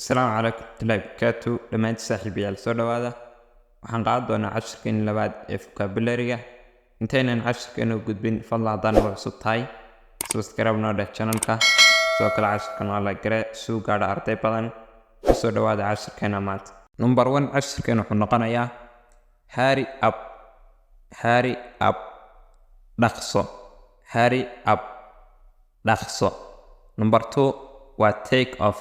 Asalaamu calaykum waraxmatullaahi wabarakaatu. Dhammaantiin saaxiibayaal, soo dhowaada. Waxaan qaadan doonaa cashirkeeni labaad ee vocabulary-ga. Intaynan cashirkeena u gudbin, fadlan haddaan nagu cusub tahay, subscribe noo dheh channelka. Sidoo kale cashirkan waa la gare suu gaadha arday badan. Kusoo dhowaada cashirkeena maanta. Number one, cashirkeena wuxuu noqonayaa hurry up. Hurry up, dhaqso. Hurry up, dhaqso. Number two waa take off.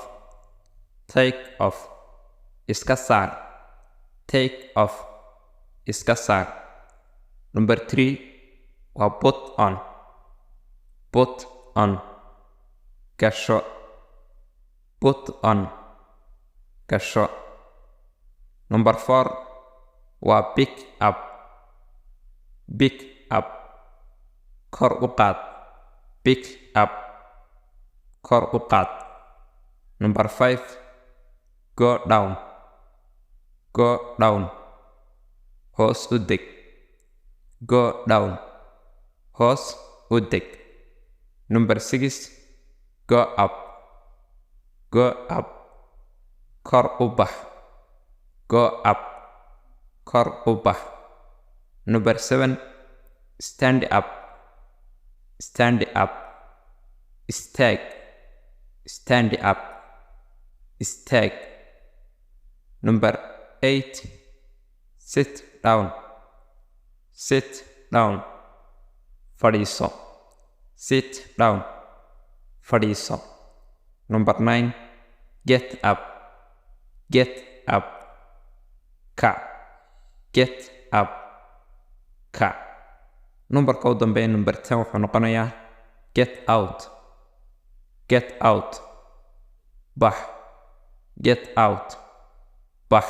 Take off, iska saar. Take off, iska saar. Number three waa put on. Put on, gasho. Put on, gasho. Number four waa pick up. Pick up, kor u qaad. Pick up, kor u qaad. Number five, go down. Go down, hoos u deg. Go down, hoos u deg. Number six, go up. Go up, kor u bax. Go up, kor u bax. Number seven, stand up. Stand up, istaag. Stand up, istaag. Number eight, sit down. Sit down, fadhiiso. Sit down, fadhiiso. Number nine, get up. Get up, kac. Get up, kac. Numberka u dambeeya, number 10, wuxuu noqonayaa get out. Get out, bax. Get out, bax.